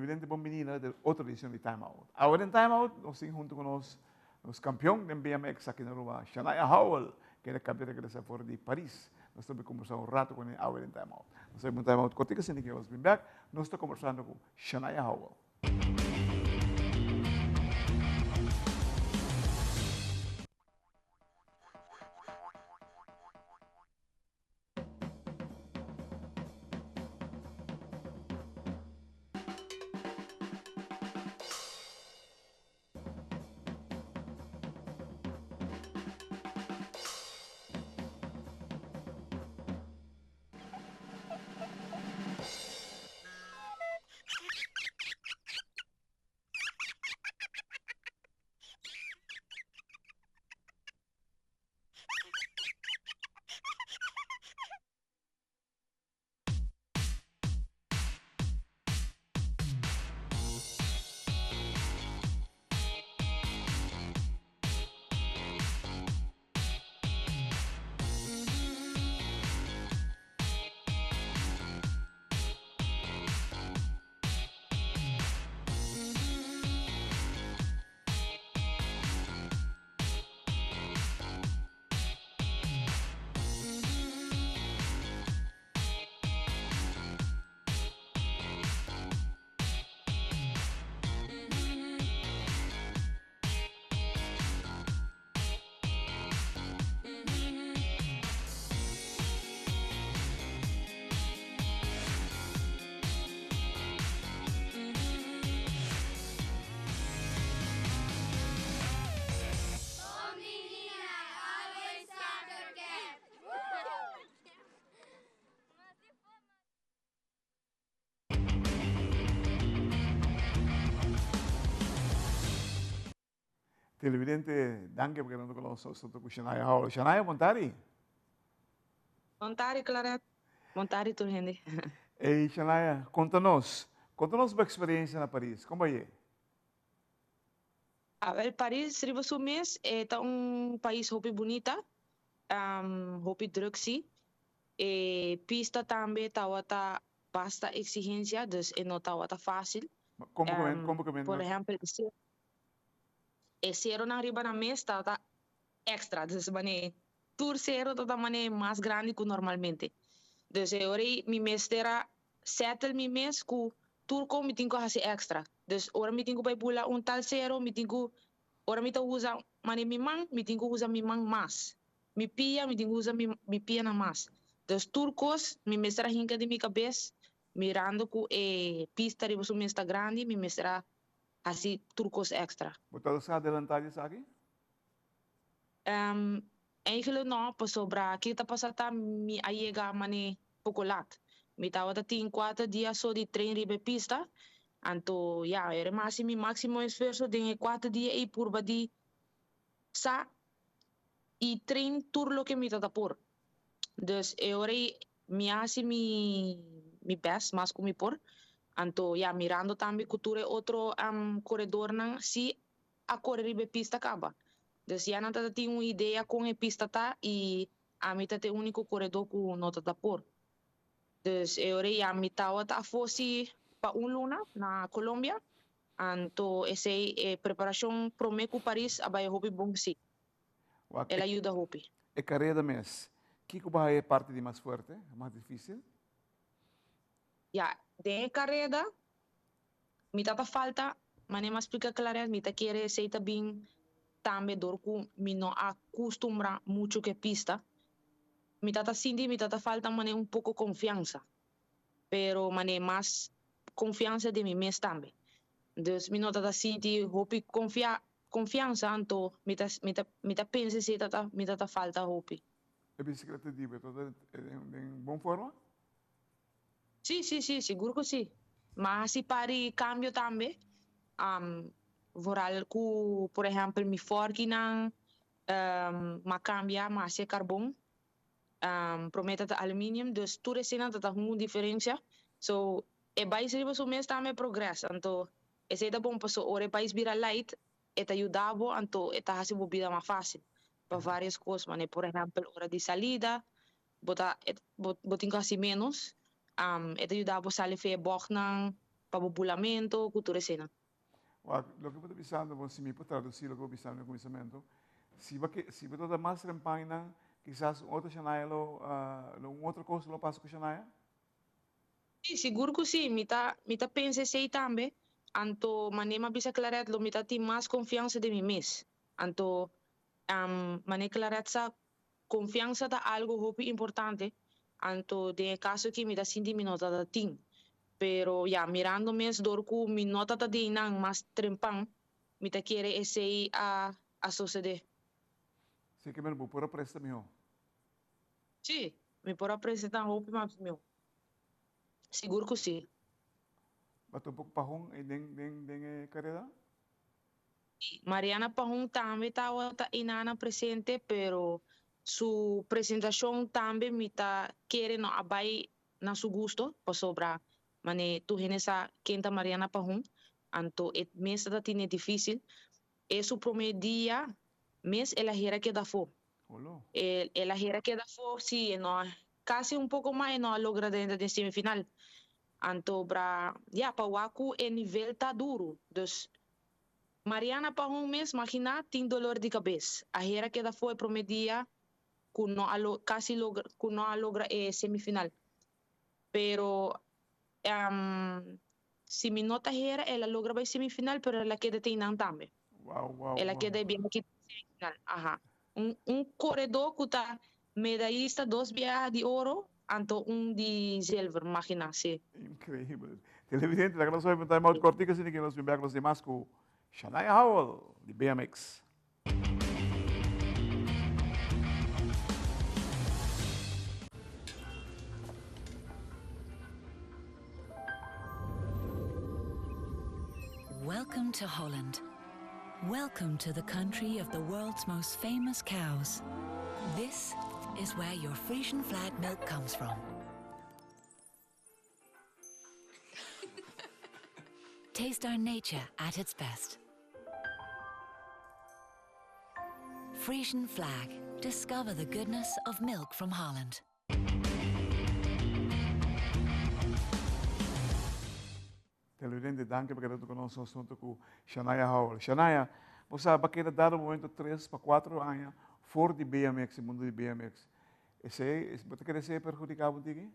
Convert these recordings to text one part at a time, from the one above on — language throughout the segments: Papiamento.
Televidente bon bini na otro edicion di Time Out. Awe den Time Out nos tin hunto cu nos nos campeon den BMX aki na Aruba, Shanaya Howell, kende cambia regresa for di Paris. Nos ta bay combersa un rato cu ne awe den Time Out. Nos ta bay un Time Out cortico asina ki nos bin bek, nos ta combersando cu Shanaya Howell. Televidente, danki pa keda ku nos. Nos ta ku Shanaya Howell. Shanaya, bon tardi. Bon tardi, Claret. Bon tardi tur hende. Ey, Shanaya, konta nos. Konta nos bo eksperensia na Paris. Kon bai e? Awel, Paris riba su mes e ta un pais hopi bunita, hopi druk si. E pista tambe tawata basta eksigensia, dus e no tawata fásil. Kon bo komen, kon bo komen? Por ehèmpel, E seronan riba nan mes ta ta extra, dus mane tur sero ta ta mane mas grandi ku normalmente. Dus e ora ei mi mester a settle mi mes ku tur kon mi tin ku hasi extra. Dus ora mi tin ku bai bula un tal sero mi tin ku ora mi ta usa mane mi man mi tin ku usa mi man mas, mi pia mi tin ku usa mi mi pianan mas. Dus tur kos mi mester a hinka den mi kabes mirando ku e pista riba su mes ta grandi mi mester a Hasi tur kos extra. Bo ta sa adelantá di esaki? Eigenlijk no, pasobra kiko ta pasa ta mi a yega mane poko lat. Mi tabata tin kuater dia so di tren riba e pista, anto ya, e mi a hasi mi máksimo esfuerso den e kuater dia ei purba di sa i tren tur loke mi ta por. Dus e ora ei mi a hasi mi mi best mas ku mi por. Anto ya mirando tambe ku tur e otro koredornan si a kore riba e pista kaba. Dus ya nan ta tin un idea kon e pista ta i ami ta e úniko koredó ku no ta ta por. Dus e ora ei ya mi tawata afó si pa un luna na Colombia. Anto esei e preparashon promé ku Paris a bai hopi bon si. El a yuda hopi. E kareda mes, kiko bo haña e parti di mas fuerte, mas difísil? Ya, den e kareda mi ta ta falta, manera mi a splika Clarence, mi ta kere esei ta bin tambe dor ku mi no a kustumbrá muchu ku e pista. Mi ta ta sinti mi ta ta falta manera un poko konfiansa, pero manera mas konfiansa den mi mes tambe. Dus mi no ta ta sinti hopi konfia Confiansa anto mi ta mi ta mi ta pensa si ta ta mi ta ta falta hopi. E bicicleta di bo ta den bon forma? Si si si sigur cu si. Ma haci par di cambio tambe vooral cu por ehempel mi forkinan m'a cambia m'a haci e carbon prome ta ta aluminium dus tur eseinan ta ta hunga un diferencia so e bais riba su mes tambe progres anto Esei ta bon paso ora e pais bira light e ta yuda bo anto e ta hasi bo bida mas facil pa varios cos mane por ehempel ora di salida bo ta bo tin cu hasi menos e ta yuda bo sali fe e bochtnan. pa bo bulamento ku tur eseinan. Wak, loke bo ta bisando, bon, si mi por traduci loke bo bisando na kuminsamentu, si bo ke, si bo ta da mas trempainan, kisas un otro Shanaya lo, lo un otro kos lo pasa ku Shanaya? Sí, sigur ku sí, mi ta, mi ta pensa esei tambe, anto manera mi a bisa Claret lo mi ta tin mas konfiansa den mi mes, anto manera Claret sa Konfiansa ta algu hopi importante, anto den e kaso aki mi ta sinti mi no ta ta tin. Pero ya, mirando mes dor ku mi no ta ta den nan mas trempan, mi ta kere esei a a sosede. Si ke men bo por a presta mihó? Sí, mi por a presta hopi mas mihó. Sigur ku sí. Bo ta un poko pahon den den den e kareda? Mariana Pajón tambe tawata inana presente pero su presentacion tambe mi ta kere no a bay na su gusto pasobra mane tur hende sa ken ta Mariana Pajón anto e mes ta tine dificil e su prome dia mes el a hera keda afo el a hera keda afo si e no a casi un poco mas e no a logra drenta den semifinal anto bra ya pa wak cu e nivel ta duro dus Mariana Pajón mes maginá tin dolor di kabes. Ajera keda for e promé dia ku no a lo kasi logra ku no a logra e semifinal. Pero si mi no ta hera el a logra bai semifinal pero el a keda te einan tambe. Wow, wow, El a wow. keda e biaha aki semifinal. Aha. Un un koredó ku ta medayista dos biaha di oro anto un di zilver, maginá, si. Increíbel. Televidente, laga nos hopi un time out kortico asina ke nos bin bek nos di mas ku Shanaya Howell di BMX. Welcome to Holland. Welcome to the country of the world's most famous cows. This is where your Frisian flag milk comes from. Taste our nature at its best. Frisian flag. Discover the goodness of milk from Holland. Televidente, danki pa keda ku nos asuntu ku Shanaya Howell. Shanaya, bo sa bo a keda dado momento tres pa kuatro aña for di BMX, e mundu di BMX. Esei, bo ta kere esei a perhudiká bo un tiki?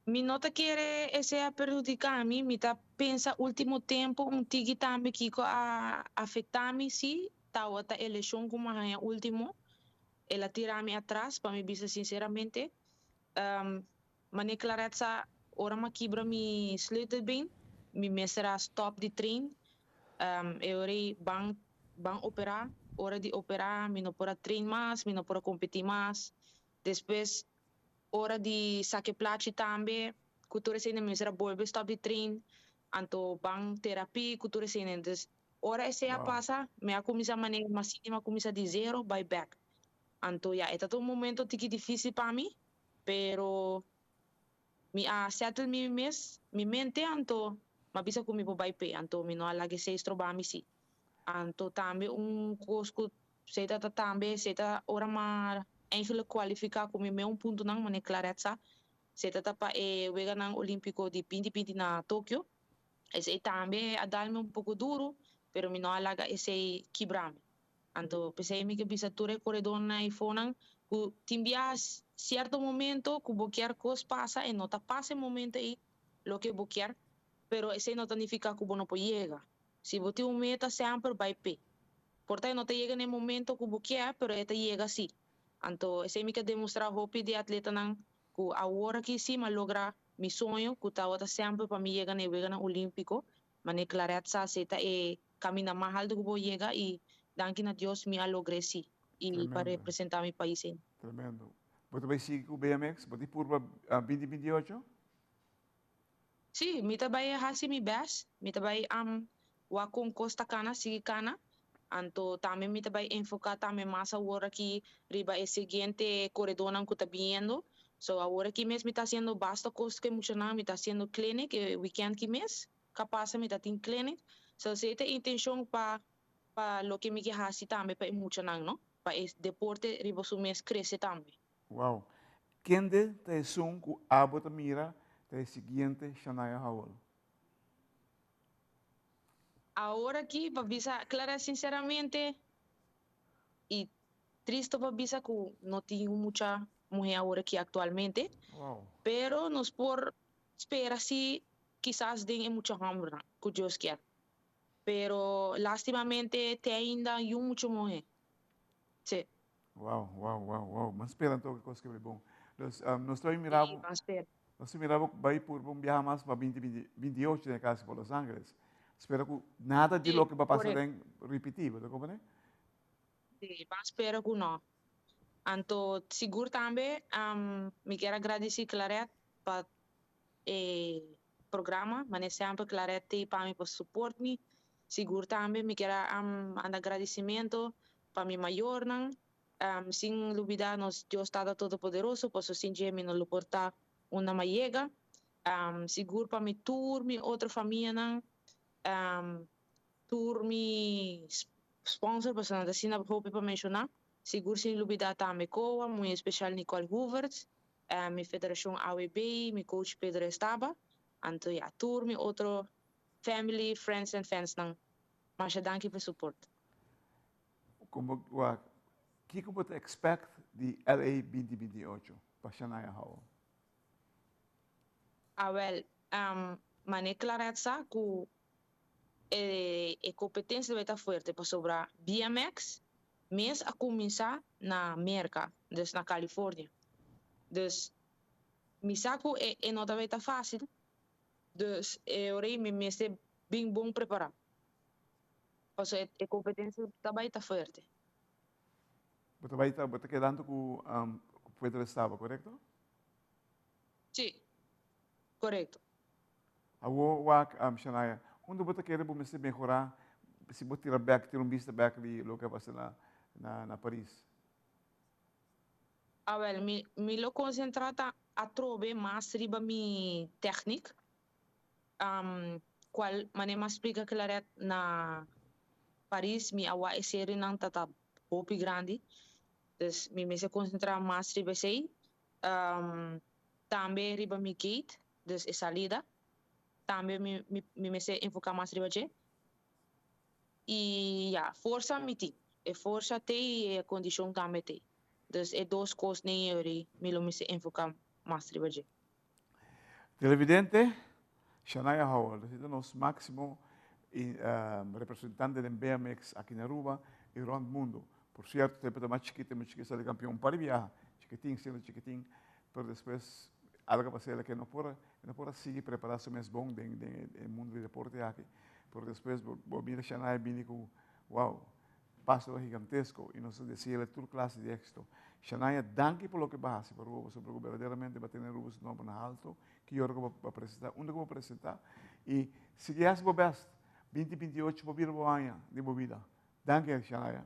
Mi no ta kere esei a perhudiká mi. Mi ta pensa último tempu un tiki tambe kiko a afektá mi, sí, tawata e leshon ku mi a haña último. El a tira mi atras, pa mi bisa sinseramente. Mane Claret sa ora m'a kibra mi sleutelbeen, mi mester a stop di train. E ora ei ban ban opera, ora di opera mi no por a train mas, mi no por a competi mas. Despues ora di sake plachi tambe, cu tur esei mi mester a bolbe stop di train, anto ban therapie cu tur esei. Entonces ora esei a pasa mi a cuminsa mane m'a sinti m'a cuminsa di zero bai back. Anto ya e ta ta un momento tiki dificil pa mi, pero mi a settle mi mes, mi mente anto m'a bisa cu mi por bay p'e, anto mi no a laga esey stroba mi si. Anto tambe un cos cu esey ta ta tambe, esey ta ora m'a eigenlijk cualifica cu mi meun puntonan, manera Claret sa, esey ta ta pa e Weganan Olimpico di binti binti na Tokio, esey tambe a dal mi un poco duro, pero mi no a laga esey kibra mi. Anto p'esei mi ke bisa tur e koredónan ei fonan ku tin biaha sierto momento ku bo kier kos pasa e no ta pasa e momento ei loke bo kier, pero esei no ta nifiká ku bo no por yega. Si bo tin un meta semper bai p'e. Por ta e no ta yega na e momento ku bo kier pero e ta yega si. Anto esei mi ke demostrá hopi di e atletanan ku awor aki si mi a logra mi soño ku tabata semper pa mi yega na e Weganan Olímpiko, manera Claret sa esei ta e Caminda mas alto cu bo yega y danki na Dios mi a logr'e si y pa representa mi pais ey. Tremendo. Bo ta bay sigui cu BMX? Bo tin purba binti 28? Si, mi ta bay haci mi best. Mi ta bay wak con cos ta cana, sigui cana. Anto tambe mi ta bay enfoca tambe mas awor aki riba e siguiente coredornan cu ta biniendo. So awor aki mes mi ta haciendo basta cos cu e muchanan, mi ta haciendo clinic e weekend ki mes. Capasa mi ta tin clinic. So esey ta e intencion pa pa loke mi ke haci tambe pa e muchanan no, pa e deporte riba su mes crece tambe. Wow. Kende ta esun ku abo ta mira Ta e siguiente Shania Howell? Awor aki, pa bisa Clara sinceramente, y tristo pa bisa cu no tin mucha muher awor aki actualmente, pero nos por spera si kisas den e mucha homber, cu Dios kier. Pero lastimamente te ainda un mucha muher. Si. Wow. Ban spera anto cu cos ta bon. Dus, nos ta mira, Si, ban spera. Nos ta mira bay pa un biaha mas pa 2028 den caso pa Los Angeles. Spera cu nada di loke bay pasa den ripiti, bo comprende? Si, ban spera cu no. Anto, sigur tambe, mi kier gradici Claret pa e programa, mas semper Claret tin pa mi pa support mi. Sigur tambe mi kier manda agradecimento pa mi mayornan, sin lubida nos Dios Tata Todopoderoso, paso sin dje mi no lo por ta unda m'a yega. Sigur pa mi tur mi otro famianan, tur mi sponsor, paso nan asina hopi pa menciona. Sigur sin lubida tambe COA, muy especial Nicole Hoevertsz, mi federacion AWB, mi coach Pedro Estaba. Anto ja, tur mi otro family, friends and fans nan. Masha danki pa support. Como wa, kico bo ta expect di LA 2028 pa Shania Howell? Ah, wel, mane Claret sa cu e competencia ta fuerte pasobra BMX mes a cuminsa na Merca, dus na California. Dus mi sa cu e no ta facil. Dus e mi mester bin bon prepara. Paso e competencia tambe ta fuerte. Bo ta kedando cu Pedro Estaba, correcto? Si, correcto. Awo wak, Shania, unda bo ta kere bo mester mehora si bo tira back, tira un bista back di loke a pasa na Paris? Ah, wel, mi lo concentra ta atrobe mas riba mi techniek. Cual mane m'a splica Claret na Paris, mi a wak e serie nan tata hopi grandi. Dus mi mester concentra mas riba esey. Tambe riba mi gate, dus e salida. Tambe mi mester enfoca mas riba dje. Y ja, forsa mi tin. E forsa tin y e condicion tambe tin. Dus e dos cos nan mi lo mester enfoca mas riba dje. Televidente, Shania Howell, ta nos maximo representante di BMX aki na Aruba y rond mundo. Por cierto, semper mas chikito, mas chikito, sali campeon pa biaha, chikitin, siendo chikitin, pero despues algo a pasa cu no por sigui prepara su mes bon den mundo di deporte aki. Pero despues, bo mira Shania bini cu, wow, paso gigantesco y nos ta desea tur clase di exito. Shania, danki pa loke bo a haci pa Aruba, pasobra berdaderamente bo a tene Aruba su nomber na halto, cu ora cu presenta, unda cu presenta y sigui haci bo best. 2028 pa bira bo aña di bo bida. Danki, Shania.